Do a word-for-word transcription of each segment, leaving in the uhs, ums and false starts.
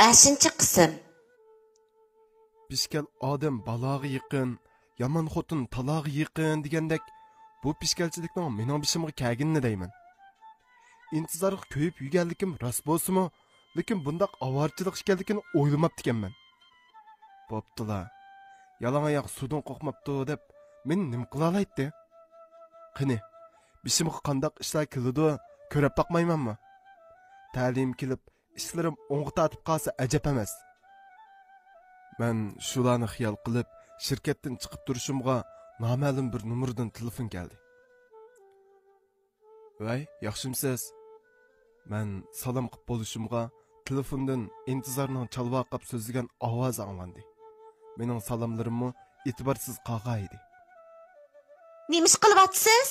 بەشىنچى قىسىم. پىشكەل ئادەم بالاغا يېقىن، يامان خوتۇن تالاغا يېقىن دېگەندەك، بۇ پىشكەلچىلىكنىڭ مېنىڭ بېشىمغا كەلگىنىنى دەيمەن. ئىنتىزارغا كۆيۈپ يۈرگەنلىكىم راست بولسىمۇ، لېكىن بۇنداق ئاۋارىچىلىك ئىكەنلىكىنى ئويلىماپتىكەنمەن. بوپتۇلا، يالاڭ ئاياق سۇدىن قورقماپتۇ دەپ مېنى نېمە قىلالايتتى؟ قېنى، بېشىمغا قانداق ئىشلار كېلىدۇ، كۆرۈپ باقمايمەنمۇ؟ تەلىيىم كېلىپ، ئىشلىرىم ئوڭغا تارتىپ قالسا ئەجەب ئەمەس. مەن شۇلارنى خىيال قىلىپ، شىركەتتىن چىقىپ تۇرۇشۇمغا نامەلۇم بىر نومۇردىن تېلېفون كەلدى. ۋەي، ياخشىمسىز؟ مەن سالام قىپ بولۇشۇمغا، تېلېفوندىن ئىنتىزارنىڭ چالۋاقاپ سۆزلىگەن ئاۋازى ئاڭلاندى. مېنىڭ سالاملىرىممۇ ئېتىبارسىز قالغانىدى. نېمە ئىش قىلىۋاتىسىز؟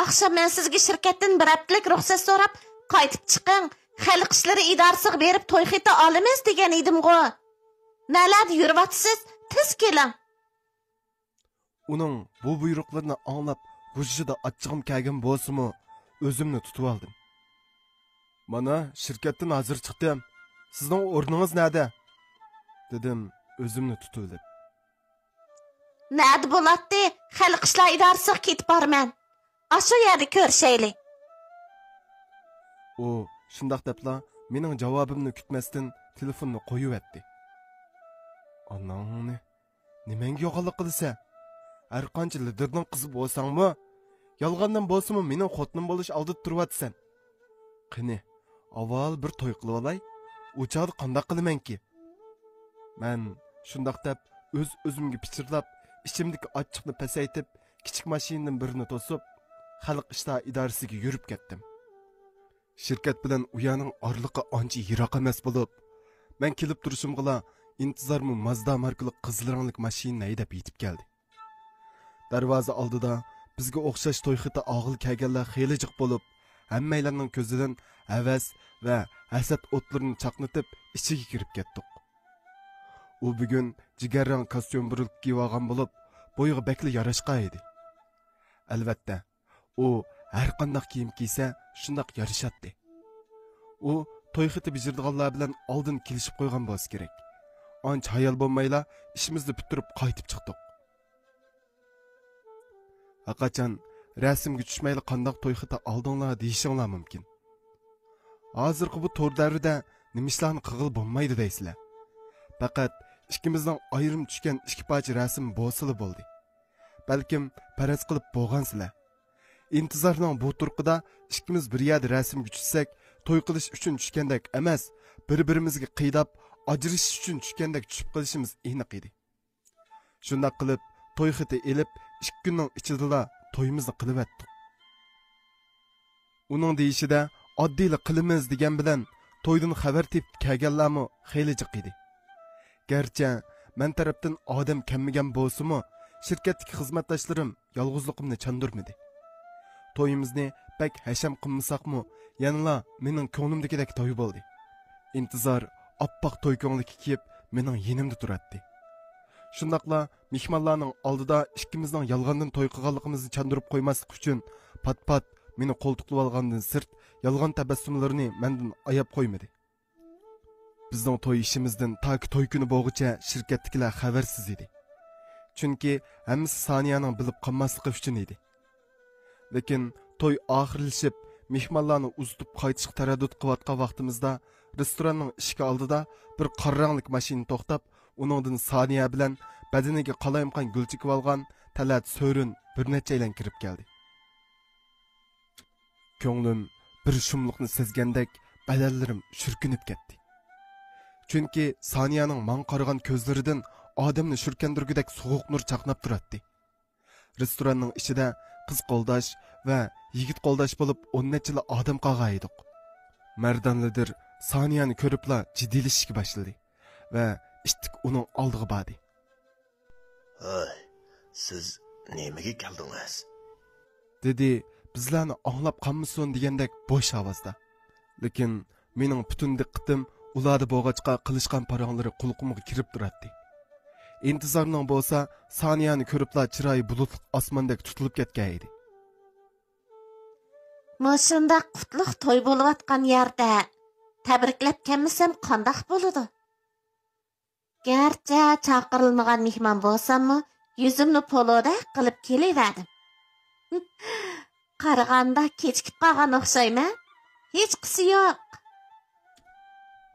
ئاخشام مەن سىزگە شىركەتتىن بىر ھەپتىلىك رۇخسەت سوراپ، قايتىپ چىقىڭ، خەلق ئىشلىرى ئىدارىسىغا بېرىپ توي خېتى ئالىمىز دېگەن ئىدىمغۇ. نەلەردە يۈرۈۋاتىسىز؟ تېز كېلىڭ. ئۇنىڭ بۇ بۇيرۇقلىرىنى ئاڭلاپ، غۇژژىدا ئاچچىقىم كەلگەن بولسىمۇ، ئۆزۈمنى تۇتۇۋالدىم. مانا، شىركەتتىن ھازىر چىقتىم. سىزنىڭ ئورنىڭىز نەدە؟ دېدىم ئۆزۈمنى تۇتۇۋېلىپ. نەدە بولاتتى؟ خەلق ئىشلار ئىدارىسىغا كېتىپ بارىمەن. ئاشۇ يەردە كۆرۈشەيلى. ئۇ شۇنداق دەپلا مېنىڭ جاۋابىمنى كۈتمەستىن تېلېفوننى قويۇۋەتتى. ئاناڭنى، نېمەڭگە يوغانلىق قىلىسەن؟ ھەرقانچە لىدىرنىڭ قىزى بولساڭمۇ، يالغاندىن بولسىمۇ مېنىڭ خوتۇنۇم بولۇش ئالدىدا تۇرۇۋاتىسەن. قېنى، ئاۋۋال بىر توي قىلىۋالاي، ئۇ چاغدا قانداق قىلىمەنكى؟ مەن شۇنداق دەپ ئۆز-ئۆزۈمگە پىچىرلاپ، ئىچىمدىكى ئاچچىقنى پەسەيتىپ، كىچىك ماشىنىدىن بىرنى توسۇپ، خەلق ئىشلار ئىدارىسىگە يۈرۈپ كەتتىم. شىركەت بىلەن ئۇ يەرنىڭ ئارىلىقى ئانچە يىراق ئەمەس بولۇپ، مەن كېلىپ تۇرۇشۇمغىلا ئىنتىزارمۇ مازدا ماركىلىق قىزىل رەڭلىك ماشىنىنى ھەيدەپ يېتىپ كەلدى. دەرۋازا ئالدىدا بىزگە ئوخشاش توي خېتى ئالغىلى كەلگەنلەر خېلى جىق بولۇپ، ھەممەيلەننىڭ كۆزىدىن ھەۋەس ۋە ھەسەت ئوتلىرىنى چاقنىتىپ ئىچىگە كىرىپ كەتتۇق. ئۇ بۈگۈن جىگەر رەڭ كاستيۇم بۇرۇلكا كىيىۋالغان بولۇپ، بويىغا بەكلا ياراشقان ئىدى. ئەلۋەتتە، ئۇ ھەرقانداق كىيىم كىيسە شۇنداق يارىشاتتى. ئۇ توي خېتى بېجىرىدىغانلار بىلەن ئالدىن كېلىشىپ قويغان بولسا كېرەك. ئانچە ھايال بولمايلا ئىشىمىزنى پۈتتۈرۈپ قايتىپ چىقتۇق. ھەرقاچان رەسىمگە چۈشمەيلا قانداق توي خېتى ئالدىڭلار دېيىشىڭلار مۇمكىن. ھازىرقى بۇ تور دەۋرىدە نېمە ئىشلارنى قىلغىلى بولمايدۇ دەيسىلەر. پەقەت ئىككىمىزنىڭ ئايرىم چۈشكەن ئىككى پارچە رەسىم بولسىلا بولدى. بەلكىم پەرەز قىلىپ بولغانسىلەر. ئىنتىزارنىڭ بۇ تۇرقىدا ئىككىمىز بىر يەردە رەسىمگە چۈشسەك، توي قىلىش ئۈچۈن چۈشكەندەك ئەمەس، بىر-بىرىمىزگە قىيداپ، ئاجرىشىش ئۈچۈن چۈشكەندەك چۈشۈپ قېلىشىمىز ئېنىق ئىدى. شۇنداق قىلىپ، توي خېتى ئېلىپ، ئىككى كۈننىڭ ئىچىدىلا تويىمىزنى قىلىۋەتتۇق. ئۇنىڭ دېيىشىدە، ئاددىيلا قىلىمىز دېگەن بىلەن تويدىن خەۋەر تېپىپ كەلگەنلەرمۇ خېلى جىق ئىدى. گەرچە مەن تەرەپتىن ئادەم كەممىگەن بولسىمۇ، شىركەتتىكى خىزمەتداشلىرىم يالغۇزلۇقۇمنى چاندۇرمىدى. تويىمىزنى بەك ھەشەم قىلمىساقمۇ، يەنىلا مېنىڭ كۆڭلۈمدىكىدەك توي بولدى. ئىنتىزار ئاپئاق توي كۆڭلىكى كىيىپ، مېنىڭ يېنىمدا تۇراتتى. شۇنداقلا مېھمانلارنىڭ ئالدىدا ئىككىمىزنىڭ يالغاندىن توي قىلغانلىقىمىزنى چاندۇرۇپ قويماسلىق ئۈچۈن، پات-پات مېنى قولتۇقلىۋالغاندىن سىرت، يالغان تەبەسسۇملىرىنى مەندىن ئاياپ قويمىدى. بىزنىڭ توي ئىشىمىزدىن تاكى توي كۈنى بولغۇچە شىركەتتىكىلەر خەۋەرسىز ئىدى. چۈنكى ھەممىسى سانىيەنىڭ بىلىپ قالماسلىقى ئۈچۈن ئىدى. لېكىن توي ئاخىرلىشىپ، مېھمانلارنى ئۇزىتىپ قايتىشقا تەرەددۇت قىلىۋاتقان ۋاقتىمىزدا، رېستوراننىڭ ئىشىكى ئالدىدا بىر قارا رەڭلىك ماشىنا توختاپ، ئۇنىڭدىن سانىيە بىلەن بەدىنىگە قالايمىقان گۈل چېكىۋالغان تەلەت سۆرۈن بىر نەچچەيلەن كىرىپ كەلدى. كۆڭلۈم بىر شۇملۇقنى سەزگەندەك، بەدەنلىرىم شۈركۈنۈپ كەتتى. چۈنكى سانىيەنىڭ ماڭا قارىغان كۆزلىرىدىن ئادەمنى شۈركەندۈرگۈدەك سوغۇق نۇر چاقناپ تۇراتتى. رېستوراننىڭ ئىچىدە قىز قولداش ۋە يىگىت قولداش بولۇپ ئون نەچچىلا ئادەم قالغان ئىدۇق. مەردان لىدىر سانىيەنى كۆرۈپلا جىددىيلىشىشكە باشلىدى ۋە ئىتتىك ئۇنىڭ ئالدىغا باردى. ھەي، سىز نېمىگە كەلدىڭىز؟ دېدى بىزلەرنى ئاڭلاپ قالمىسۇن دېگەندەك بوش ئاۋازدا. لېكىن مېنىڭ پۈتۈن دىققىتىم ئۇلاردا بولغاچقا، قىلىشقان پاراڭلىرى قۇلىقىمغا كىرىپ تۇراتتى. ئىنتىزارنىڭ بولسا سانىيەنى كۆرۈپلا چىرايى بۇلۇتلۇق ئاسماندەك تۇتۇلۇپ كەتكەن ئىدى. مۇشۇنداق قۇتلۇق توي بولۇۋاتقان يەردە تەبرىكلەپ كەلمىسەم قانداق بولىدۇ؟ گەرچە چاقىرىلمىغان مېھمان بولساممۇ، يۈزۈمنى پولۇدەك قىلىپ كېلىۋەردىم. قارىغاندا كېچىكىپ قالغان ئوخشايمەن. ھېچقىسى يوق.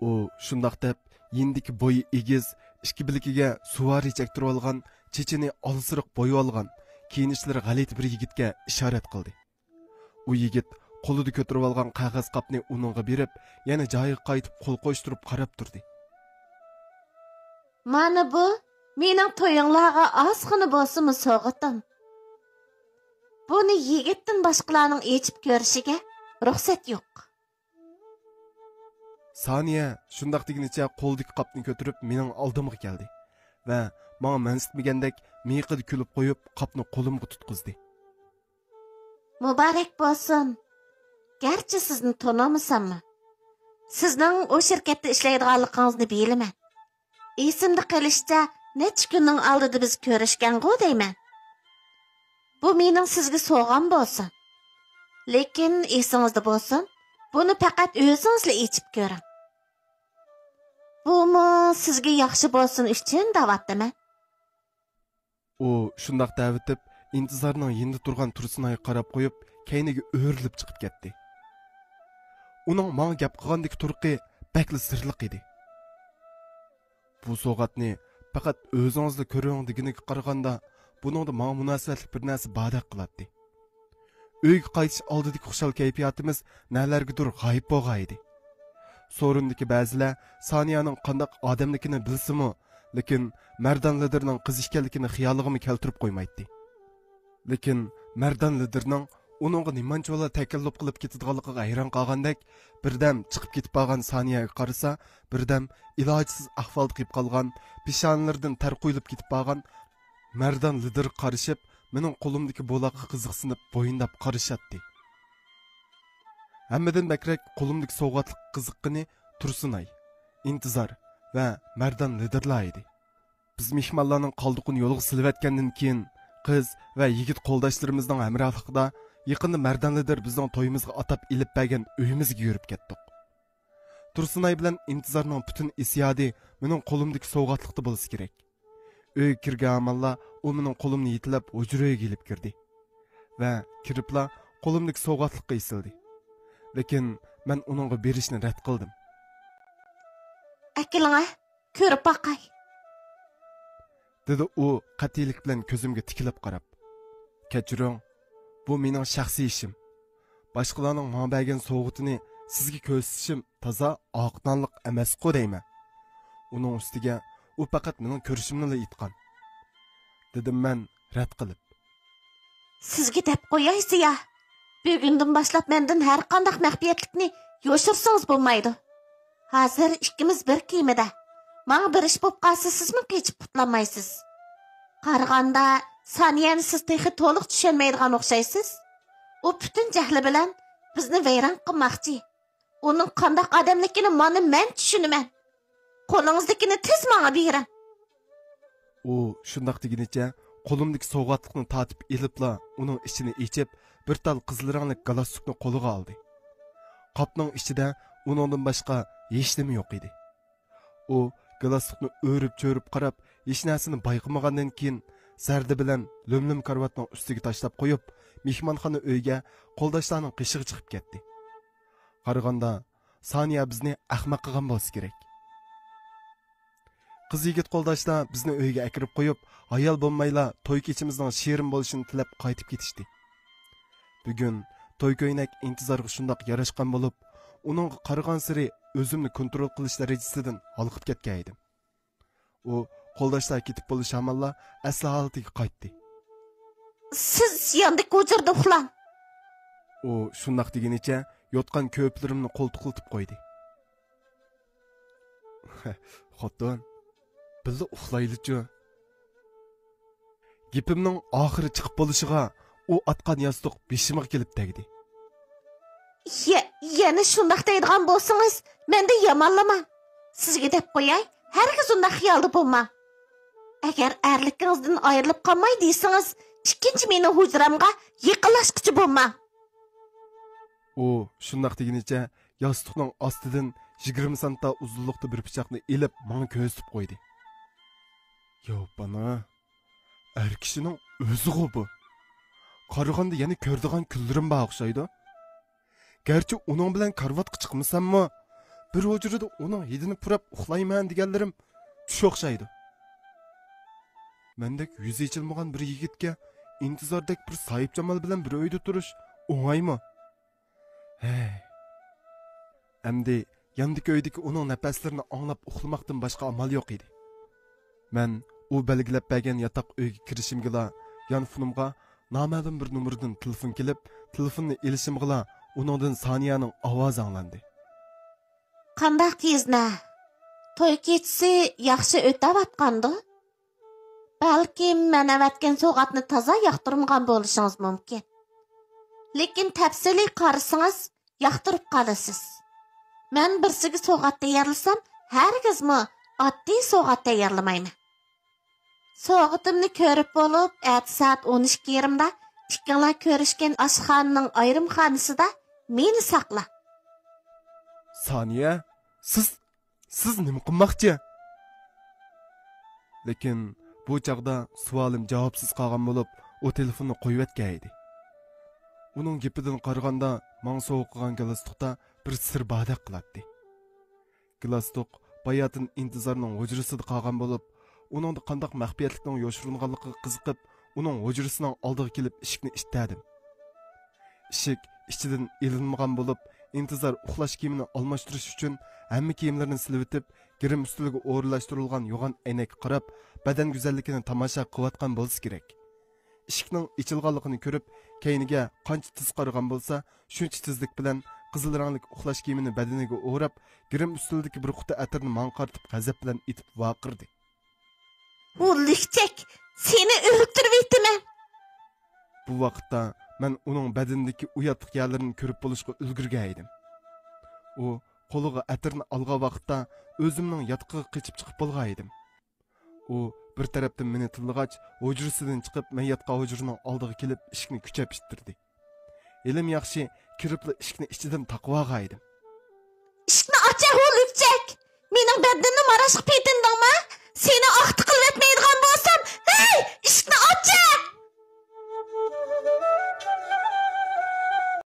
ئۇ شۇنداق دەپ، يېنىدىكى بويى ئېگىز، ئىككى بىلىكىگە سۇۋارى چەكتۈرۈۋالغان، چېچىنى ئالسىرىق بويىۋالغان، كىيىنىشلىرى غەلىتە بىر يىگىتكە ئىشارەت قىلدى. ئۇ يىگىت قولىدا كۆتۈرۈۋالغان قەغەز قاپنى ئۇنىڭغا بېرىپ، يەنە جايىغا قايتىپ قول قوشتۇرۇپ قاراپ تۇردى. مانا بۇ مېنىڭ تويۇڭلارغا ئازغىنە بولسىمۇ سوۋغىتىم. بۇنى يىگىتتىن باشقىلارنىڭ ئېچىپ كۆرۈشىگە رۇخسەت يوق. سانىيە شۇنداق دېگىنىچە قولىدىكى قاپنى كۆتۈرۈپ مېنىڭ ئالدىمغا كەلدى ۋە ماڭا مەنسىتمىگەندەك مىيىقىدا كۈلۈپ قويۇپ قاپنى قولۇمغا تۇتقۇزدى. مۇبارەك بولسۇن. گەرچە سىزنى تونۇمىساممۇ، سىزنىڭ ئۇ شىركەتتە ئىشلەيدىغانلىقىڭىزنى بىلىمەن. ئېسىمدە قېلىشىچە، نەچچە كۈننىڭ ئالدىدا بىز كۆرۈشكەنغۇ دەيمەن. بۇ مېنىڭ سىزگە سوۋغام بولسۇن. لېكىن ئېسىڭىزدە بولسۇن، بۇنى پەقەت ئۆزىڭىزلا ئېچىپ كۆرۈڭ. بۇمۇ سىزگە ياخشى بولسۇن ئۈچۈن دەۋاتىمەن. ئۇ شۇنداق دەۋېتىپ، ئىنتىزارنىڭ يېنىدا تۇرغان تۇرسۇنئايغا قاراپ قويۇپ، كەينىگە ئۆرۈلۈپ چىقىپ كەتتى. ئۇنىڭ ماڭا گەپ قىلغاندىكى تۇرقى بەكلا سىرلىق ئىدى. بۇ سوۋغاتنى پەقەت ئۆزىڭىزلا كۆرۈڭ دېگىنىگە قارىغاندا، بۇنىڭدا ماڭا مۇناسىۋەتلىك بىر نەرسە باردەك قىلاتتى. ئۆيگە قايتىش ئالدىدىكى خۇشال كەيپىياتىمىز نەلەرگىدۇر غايىب بولغانىدى. سورۇندىكى بەزىلەر سانىيەنىڭ قانداق ئادەملىكىنى بىلسىمۇ، لېكىن مەردان لىدىرنىڭ قىز ئىكەنلىكىنى خىيالىغىمۇ كەلتۈرۈپ قويمايتتى. لېكىن مەردان لىدىرنىڭ ئۇنىڭغا نېمانچىۋالا تەكەللۇپ قىلىپ كېتىدىغانلىقىغا ھەيران قالغاندەك، بىردەم چىقىپ كېتىپ بارغان سانىيەگە قارىسا، بىردەم ئىلاجسىز ئەھۋالدا قېلىپ قالغان، پېشانىلىرىدىن تەر قۇيۇلۇپ كېتىپ بارغان مەردان لىدىرغا قارىشىپ، مېنىڭ قولۇمدىكى بولاققا قىزىقسىنىپ بويۇنداپ قارىشاتتى. ھەممىدىن بەكرەك قولۇمدىكى سوۋغاتلىققا قىزىققىنى تۇرسۇنئاي، ئىنتىزار ۋە مەردان لىدىرلار ئىدى. بىز مېھمانلارنىڭ قالدۇقىنى يولغا سېلىۋەتكەندىن كېيىن، قىز ۋە يىگىت قولداشلىرىمىزنىڭ ھەمراھلىقىدا يېقىندا مەردان لىدىر بىزنىڭ تويىمىزغا ئاتاپ ئېلىپ بەرگەن ئۆيىمىزگە يۈرۈپ كەتتۇق. تۇرسۇنئاي بىلەن ئىنتىزارنىڭ پۈتۈن ئېسىيادى مېنىڭ قولۇمدىكى سوۋغاتلىقتا بولسا كېرەك. ئۆيگە كىرگەن ھامانلا ئۇ مېنىڭ قولۇمنى يېتىلەپ ھۇجرىگە ئېلىپ كىردى ۋە كىرىپلا قولۇمدىكى سوۋغاتلىققا ئېسىلدى. لېكىن مەن ئۇنىڭغا بېرىشنى رەت قىلدىم. ئەكېلىڭە، كۆرۈپ باقاي، دېدى ئۇ قەتئىيلىك بىلەن كۆزۈمگە تىكىلىپ قاراپ. كەچۈرۈڭ، بۇ مېنىڭ شەخسىي ئىشىم. باشقىلارنىڭ ماڭا بەرگەن سوۋغىتىنى سىزگە كۆرسىتىشىم تازا ئاقنانلىق ئەمەسقۇ دەيمەن. ئۇنىڭ ئۈستىگە ئۇ پەقەت مېنىڭ كۆرۈشۈمنىلا ئېيتقان، دېدىم مەن رەت قىلىپ. سىزگە دەپ قوياي، زىيا. بۈگۈندىن باشلاپ مەندىن ھەرقانداق مەخپىيەتلىكنى يوشۇرسىڭىز بولمايدۇ. ھازىر ئىككىمىز بىر كېمىدە. ماڭا بىر ئىش بوپ قالسا، سىزمۇ قېچىپ قۇتۇلالمايسىز. قارىغاندا، سانىيەنى سىز تېخى تولۇق چۈشەنمەيدىغان ئوخشايسىز. ئۇ پۈتۈن جەھلى بىلەن بىزنى ۋەيران قىلماقچى. ئۇنىڭ قانداق ئادەملىكىنى مانا مەن چۈشىنىمەن. قولىڭىزدىكىنى تېز ماڭا بېرىڭ. ئۇ شۇنداق دېگىنىچە قولۇمدىكى سوۋغاتلىقنى تارتىپ ئېلىپلا، ئۇنىڭ ئىچىنى ئېچىپ، بىر تال قىزىل رەڭلىك گالستۇكنى قولىغا ئالدى. قاپنىڭ ئىچىدە ئۇنىڭدىن باشقا ھېچنېمە يوق ئىدى. ئۇ گالستۇكنى ئۆرۈپ-چۆرۈپ قاراپ، ھېچنەرسىنى بايقىمىغاندىن كېيىن، زەردە بىلەن لۆم-لۆم كارىۋاتنىڭ ئۈستىگە تاشلاپ قويۇپ، مېھمانخانا ئۆيگە قولداشلارنىڭ قېشىغا چىقىپ كەتتى. قارىغاندا، سانىيە بىزنى ئەخمەق قىلغان بولسا كېرەك. قىز-يىگىت قولداشلار بىزنى ئۆيگە ئەكىرىپ قويۇپ، ھايال بولمايلا توي كېچىمىزنىڭ شېرىن بولۇشىنى تىلەپ قايتىپ كېتىشتى. بۈگۈن توي كۆينەك ئىنتىزارغا شۇنداق ياراشقان بولۇپ، ئۇنىڭغا قارىغانسېرى ئۆزۈمنى كونترول قىلىش دەرىجىسىدىن ھالقىپ كەتكەن ئىدىم. ئۇ قولداشلار كېتىپ بولۇش ھامانلا ئەسلى ھالىتىگە قايتتى. سىز ياندىكى ھۇجرىدا ئۇخلاڭ. ئۇ شۇنداق دېگىنىچە يوتقان كۆرپىلىرىمنى قولتۇقلىتىپ قويدى. خوتۇن، بىللە ئۇخلايلىچۇ. گېپىمنىڭ ئاخىرى چىقىپ بولۇشىغا ئۇ ئاتقان ياستۇق بېشىمغا كېلىپ تەگدى. يە-، يەنە شۇنداق دەيدىغان بولسىڭىز، مەندىن يامانلىماڭ. سىزگە دەپ قوياي، ھەرگىز ئۇنداق خىيالدا بولماڭ. ئەگەر ئەرلىكىڭىزدىن ئايرىلىپ قالماي دېسىڭىز، ئىككىنچى مېنىڭ ھۇجرامغا يېقىنلاشقۇچى بولماڭ. ئۇ شۇنداق دېگىنىچە ياستۇقنىڭ ئاستىدىن يىگىرمە سانتا ئۇزۇنلۇقتا بىر پىچاقنى ئېلىپ، ماڭا كۆرسىتىپ قويدى. ياۋ، ئانا، ئەر كىشىنىڭ ئۆزىغۇ بۇ. قارىغاندا يەنە كۆرىدىغان كۈنلىرىم بار ئوخشايدۇ. گەرچە ئۇنىڭ بىلەن كارىۋاتقا چىقمىساممۇ، بىر ھۇجرىدا ئۇنىڭ ھىدىنى پۇراپ ئۇخلايمەن دېگەنلىرىم چۈش ئوخشايدۇ. مەندەك يۈزى ئېچىلمىغان بىر يىگىتكە ئىنتىزاردەك بىر ساھىبجامال بىلەن بىر ئۆيدە تۇرۇش ئوڭايمۇ؟ ھەي. ئەمدى ياندىكى ئۆيدىكى ئۇنىڭ نەپەسلىرىنى ئاڭلاپ ئۇخلىماقتىن باشقا ئامال يوق ئىدى. مەن ئۇ بەلگىلەپ بەرگەن ياتاق ئۆيگە كىرىشىمگىلا، يانفونۇمغا نامەلۇم بىر نومۇردىن تېلېفون كېلىپ، تېلېفوننى ئېلىشىمغىلا، ئۇنىڭدىن سانىيەنىڭ ئاۋازى ئاڭلاندى. قانداق يېزنە؟ توي كېچىسى ياخشى ئۆتەۋاتقاندۇ؟ بەلكىم مەن ئەۋەتكەن سوۋغاتنى تازا ياقتۇرمىغان بولۇشىڭىز مۇمكىن. لېكىن تەپسىلىي قارىسىڭىز، ياقتۇرۇپ قالىسىز. مەن بىرسىگە سوۋغات تەييارلىسام، ھەرگىزمۇ ئاددىي سوۋغات تەييارلىمايمەن. سوۋغىتىمنى كۆرۈپ بولۇپ، ئەتە سائەت ئون ئىككى يېرىمدا ئىككىڭلار كۆرۈشكەن ئاشخانىنىڭ ئايرىم خانىسىدا مېنى ساقلا. سانىيە، سىز، سىز نېمە قىلماقچى؟ لېكىن بۇ چاغدا سوئالىم جاۋابسىز قالغان بولۇپ، ئۇ تېلېفوننى قويۇۋەتكەن ئىدى. ئۇنىڭ گېپىدىن قارىغاندا، ماڭا سوۋغا قىلغان گالستۇكتا بىر سىر باردەك قىلاتتى. گالستۇك باياتىن ئىنتىزارنىڭ ھۇجرىسىدا قالغان بولۇپ، ئۇنىڭدا قانداق مەخپىيەتلىكنىڭ يوشۇرۇنغانلىقىغا قىزىقىپ، ئۇنىڭ ھۇجرىسىنىڭ ئالدىغا كېلىپ ئىشىكنى ئىتتەدىم. ئىشىك ئىچىدىن ئېلىنمىغان بولۇپ، ئىنتىزار ئۇخلاش كىيىمىنى ئالماشتۇرۇش ئۈچۈن ھەممە كىيىملىرىنى سېلىۋېتىپ، گىرىم ئۈستىلىگە ئورۇنلاشتۇرۇلغان يوغان ئەينەككە قاراپ، بەدەن گۈزەللىكىنى تاماشا قىلىۋاتقان بولسا كېرەك. ئىشىكنىڭ ئېچىلغانلىقىنى كۆرۈپ، كەينىگە قانچە تېز قارىغان بولسا، شۇنچە تېزلىك بىلەن قىزىل رەڭلىك ئۇخلاش كىيىمىنى بەدىنىگە ئوراپ، گىرىم ئۈستىلىدىكى بىر قۇتا ئەتىرنى ماڭا قارىتىپ، غەزەپ بىلەن ئېتىپ ۋارقىرىدى. ئۇ لۈكچەك، سېنى ئۆلتۈرۈۋېتىمەن! بۇ ۋاقىتتا مەن ئۇنىڭ بەدىنىدىكى ئۇياتلىق يەرلىرىنى كۆرۈپ بولۇشقا ئۈلگۈرگەن ئىدىم. ئۇ قولىغا ئەتىرنى ئالغان ۋاقىتتا ئۆزۈمنىڭ ياتىقىغا قېچىپ چىقىپ بولغان ئىدىم. ئۇ بىر تەرەپتىن مېنى تىللىغاچ، ھۇجرىسىدىن چىقىپ، مەن ياتقان ھۇجرىنىڭ ئالدىغا كېلىپ، ئىشىكنى كۈچەپ ئىتتىردى. ھېلىمۇ ياخشى، كىرىپلا ئىشىكنى ئىچىدىن تاقىۋالغان ئىدىم. ئىشىكنى ئاچە، ھۇ لۈكچەك! مېنىڭ بەدىنىمنى ماراشقا پېتى